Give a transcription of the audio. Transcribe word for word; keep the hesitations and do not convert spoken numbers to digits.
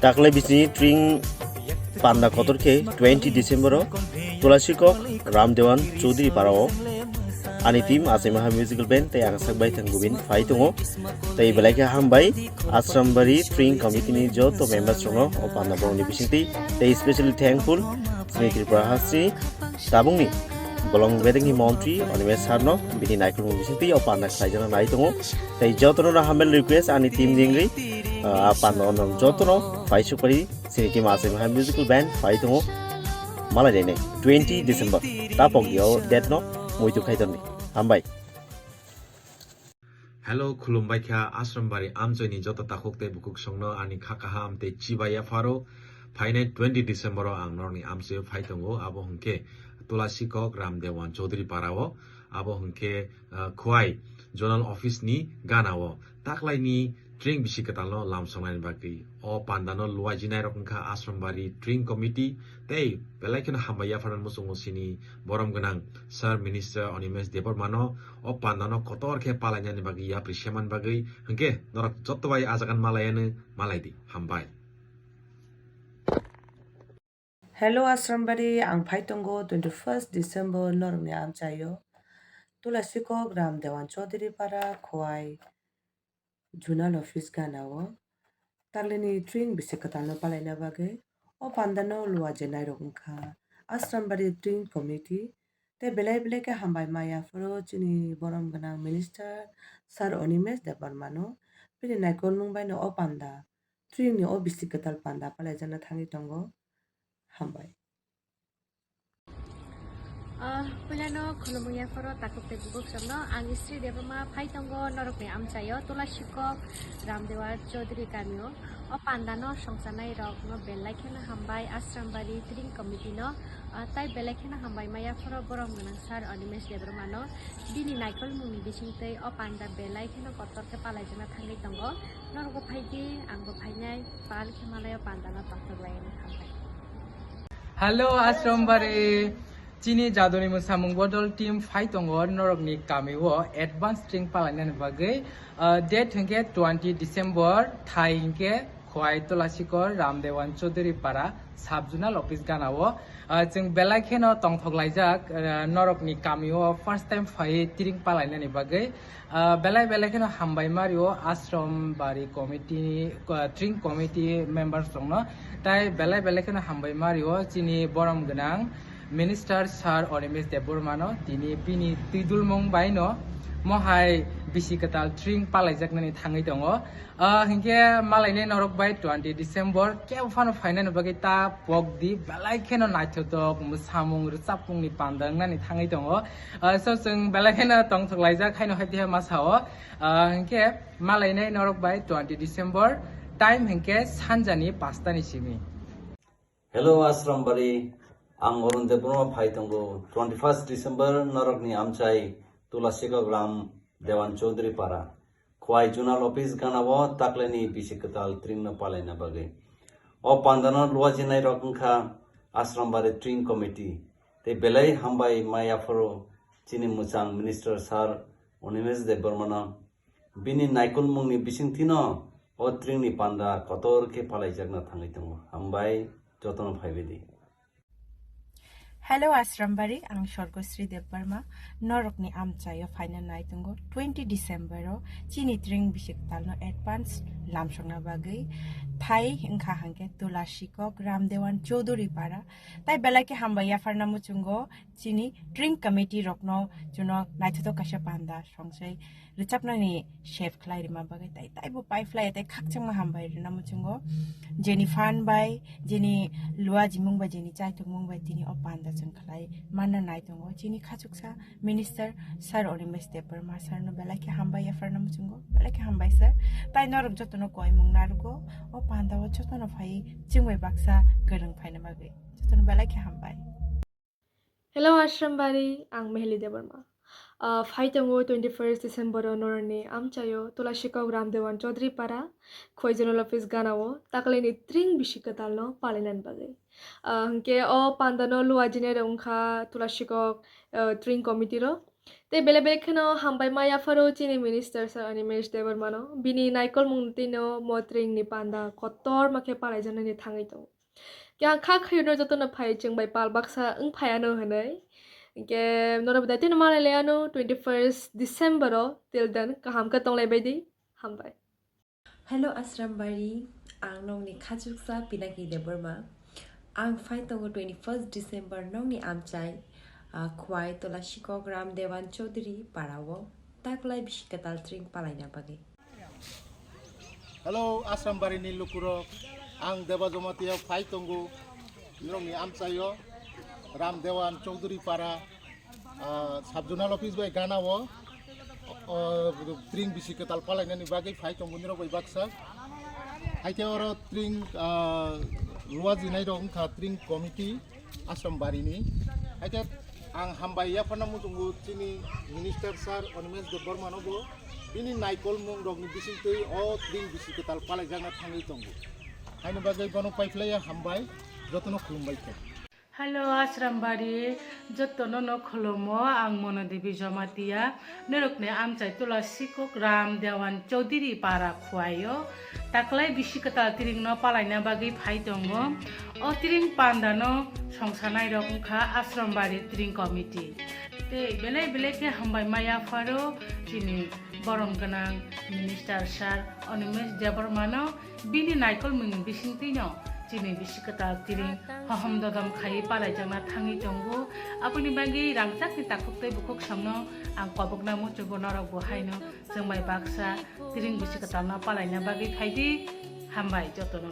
Taklai bisini tring panda kotor khe twenty December o Tulasikok Ramdewan Chaudhary para o ani team Achai Maha Musical Band tei ang sak bai thang gubin phai tongo. Tei belai khe hambai Asrambari Tring Committee ni joto members rokno o panda bongni bisingtwi tei specially thankful chini Tripura hasteni tabukni bolong bedekni montri Animesh sir no bini naikolmung bisingtwi o panda khlaijana nai tongo. Tei jotono no humble request ani team ni wngwi, ah, a panda o norok jotono phai sukpari chini team Achai Maha Musical Band phai tongo. Malai rene twenty December tapok yo date no muitu khai tonni. Hambai. Hello, khulumbai kha Asrambari amchaini joto takhuk tei bukhuk songno ani kha kaham tei chibai yapharo. Phainai twenty December o ang norokni amchaio phai tongo, abo hwnkhe Tulasikok Ramdewan Chaudhary para o, abo hwnkhe, ah, Khowai Zonal Office ni gana o taklaini tring bisi kwtalno lamsoknani bagwi o pandano luaijinai rok wngkha Asrambari Tring Committee tei belai kheno hambai yapharnani muchungo chini borom gwnang Sir Minister Animesh Debbarma no o pandano kotor khe palainani bagwi yapri semani bagwi hwnkhe norok joto bai ajagan malaiano malaidi. Hambai. Hello Asrambari, ang phai tongo twenty first December norokni amchaio Tulasikok Ramdewan Chaudhary para Khowai Zonal Office gana o taklini tring bisi kwtalno palaina bagwi o pandano luaijinai rok wngkha Asrambari Tring Committee tei belai belai khe hambai ma yapharo chini borom gwnang Minister Sir Animesh Debbarma no bini naikolmung bai no o panda tring ni o bisi kwtal panda palaijakna thangwi tongo. Hambai. Ah, puilano khulumung yapharo takhuk tei bukhuk songno ang Sri Debbarma phai tongo norokni amchaio Tulasikok Ramdewan Chaudhary kamio. O pandano songchanai rokno belai kheno hambai Asrambari Tring Committee no, ah, tai belai kheno hambai ma yapharo borom gwnang Sir Animesh Debbarma no bini naikolmungni bisingtwi o panda belai kheno kotor khe palaijakna thangwi tongo. Norokbo phaidi, angbo phainai, pal khe malai o pandano tongthok lai hwnwi hambai. Hello, Asrambari. Chini jaduni mwsamung bodol team phai tongo norokni kamio advance tring palainani bagwi. Ah, date hwnkhe twenty December, thai hwnkhe Khowai Tulasikok Ramdewan Chaudhary para sub zonal office gana o. Ah, chwng belai kheno tongthok laijak, ah, norokni kamio first time phai tring palainani bagwi. Ah, belai belai kheno hambai mario Ashram Bari committee, ah, tring committee members rokno. Tai belai belai kheno hambai mario chini borom gwnang Minister Sir Animesh Debbarma no, tini bini twidulmung bai no mohai bisi kwtal tring palaijaknani thangwi tongo. Ah, hinkhe malainai norok bai twenty December kebo phano phainani bagwi ta pokdi, belai kheno naithotok mwsamung rwchapmungni panda wngnani thangwi tongo. Ah, so chwng belai kheno tongthok laijak haino hai tiha masa o. Ah, hinkhe malainai norok bai twenty December, time hinkhe sanjani pastani simi. Hello, Ashram Bari. Ang Arun Debbarma phai tongo. Twenty first December norokni amchai Tulasikok Ram Dewan Chaudhary para. Khowai Zonal Office gana o takleni bisi kwtal tring no palaina bagwi. O pandano luajinai rok wngkha Ashram Bari Tring Committee. Tei belai hambai ma yapharo chini mwchang Minister Sir Animesh Debbarma no. Bini naikolmungni bisingtwino o tringni panda kotor khe palaijakna thangwi tongo. Hambai, jotono phaibaidi. Hello, Asrambari, ang Sorgosri Debbarma. Norokni amchaio phaina nai tongo twenty December o chini tring bisi kwtalno advance lamsokna bagwi. Thai wngkha hangkhe Tulasikok Ramdewan Chaudhary para. Tai belai khe hambai yapharna muchungo chini tring committee rokno chuno naithotok kaisa panda songsai rwchapnani save khlai rwma bagwi tai taibo pai phlai tei khakchangma hambai rwna muchungo. Jeni phan bai, jeni luajimung bai, jeni chaithokmung bai tini o panda chwng khlai manna nai tongo. Chini khachuksa Minister Sir Animesh Debbarma sir no belai khe hambai yapharna muchungo, belai khe hambai sir. Tai norok jotono koimung narwgo, o panda o jotono phai chwngbai baksa kwrwng phaina bagwi. Jotono belai khe hambai. Hello, Ashram Bari, ang Meheli Debbarma. Ah, phai tongo twenty first December o noroni amchaio Tulasikok Ramdewan Chaudhary para, Khowai Zonal Office gana o, taklini tring bisi kwtalno palainani bagwi. Ah, hwnkhe o pandano luajinai rok wngkha Tulasikok, ah, tring committee rok. Tei belai belai kheno hambai ma yapharo chini minister sir Animesh Debbarmano, bini naikolmung tino motring ni panda kotorma khe palaijaknani thangwi tongo. Khe ang kha khayuno jotono phai chwng bai pal baksa wng phaiano hwnwi. Hinkhe norok bai daitino manai laiano twenty first December o, till then kaham khe tonglai baidi. Hambai. Hello Asrambari, ang nokni khachuksa Pinaki Debbarma. Ang phai tongo twenty first December nokni amchai, ah, Khwai Tola Sikok Ram Dewan Chaudhary parao taklai bisi kwtal tring palaina bagwi. Hello Asrambari ni lukurok, ang Deba Jamatia phai tongo nokni amchaio Ram Dewan Chaudhary para, ah, sub zonal office bai gana o, o, tring bisi kwtal palainani bagwi phai tongo nirok bai baksa. Haikhe oro tring, ah, luajinai rok wngkha tring committee Asrambari ni. Haikhe ang hambai yapharna muchungo chini minister sir Animesh Debbarmano bo bini naikolmung rokni bisingtwi o tring bisi kwtal palaijakna thangwi tongo. Haini bagwi bono paiphlaiya hambai, jotono khulumbai khe. Hello Asrambari, jotono no khulumo, ang Mono Devi Jamatia, norokni amchai Tola Sikok Ram Dewan Chaudhary para Khwaio taklai bisi kwtal tringno palaina bagwi phai tongo. O tring pandano songsanai rok wngkha Asrambari Tring Committee. Tei belai belai khe hambai ma yapharo chini borom gwnang minister sir Animesh Debbarmano. Bini naikolmungni bisingtwino chini bisi kwtal tring hohom dodom khaiwi palaijakna thangwi tongo. Aboni bagwi rangchakni takhuk tei bukhuk samno ang kobokna muchungo, norok bo haino chwng bai baksa tring bisi kwtalno palaina bagwi phaidi. Hambai jotono.